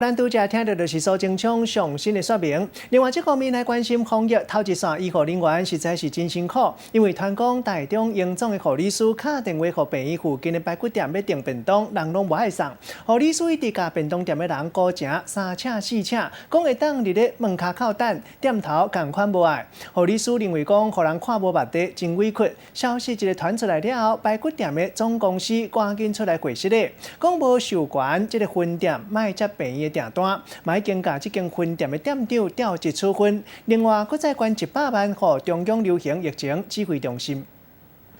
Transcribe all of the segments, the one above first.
咱拄才聽著就是蘇貞昌上新的說明。另外，這方面來關心防疫，頭一線醫護人員實在是真辛苦，因為傳講台中榮總的護理師敲電話予病院附近的排骨店欲訂便當，人攏無愛送。護理師一直共便當店的人估成三請四請，講會當佇咧門跤口等，店頭仝款無愛。護理師認為講，予人看無目地，真委屈。消息一个傳出來了後，排骨店的總公司趕緊出來回釋咧，講無授權這个分店莫接病院的訂單，嘛已經共這間分店的店長調職處分。另外，閣再捐100萬予中央流行疫情指揮中心。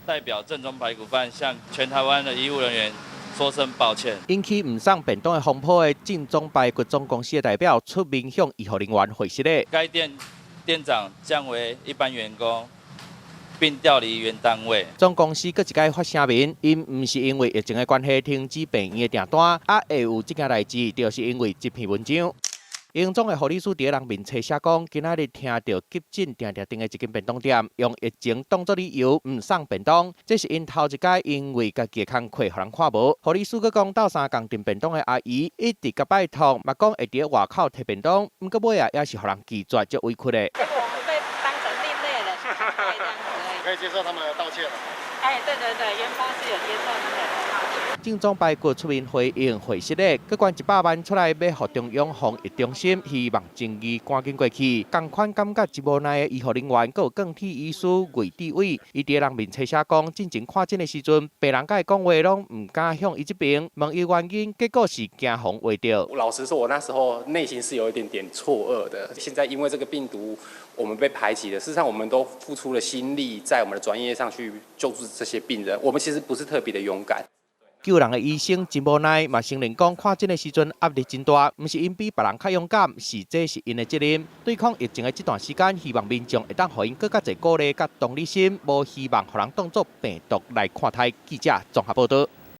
代表正宗排骨飯向全台灣的醫護人員說聲抱歉。引起毋送便當的風波的正宗排骨總公司的代表出面向醫護人員回釋咧。該店店長降為一般員工，並調離原單位。總公司閣一擺發聲明，𪜶毋是因為疫情的關係停止病院的訂單，啊會有這件代誌，就是因為這篇文章。榮總的護理師佇人面冊寫講，今仔日聽著急診定定訂的一間便當店，用疫情當作理由毋送便當，這是𪜶頭一擺因為家己的工課予人看無。護理師閣講，鬥相共訂便當的阿姨一直共拜託，嘛講會佇外口提便當，毋過尾仔也是予人拒絕，足委屈的。可以接受他們的道歉。哎，對對對，園方是有接受他們的道歉。正宗排骨出面回應回釋咧，閣捐100萬出來欲予中央防疫中心，希望爭議趕緊過去。仝款感覺真無奈的醫護人員，閣有鋼鐵醫師魏志偉，伊佇人面冊寫講，進前看診的時陣，病人共伊講話攏毋敢向伊這邊問伊原因，結果是驚予人畫著。老實說，我那時候內心是有一點點錯愕的。現在因為這個病毒，我們被排擠了。事實上，我們都付出了心力，在我們的專業上去救助這些病人。我們其實不是特別的勇敢。救人的醫生真無奈，嘛承認講看診的時陣壓力真大，毋是𪜶比別人較勇敢，是這是𪜶的責任。對抗疫情的這段時間，希望民眾會當予𪜶閣較濟鼓勵佮同理心，無希望予人當作病毒來看待。記者綜合報導。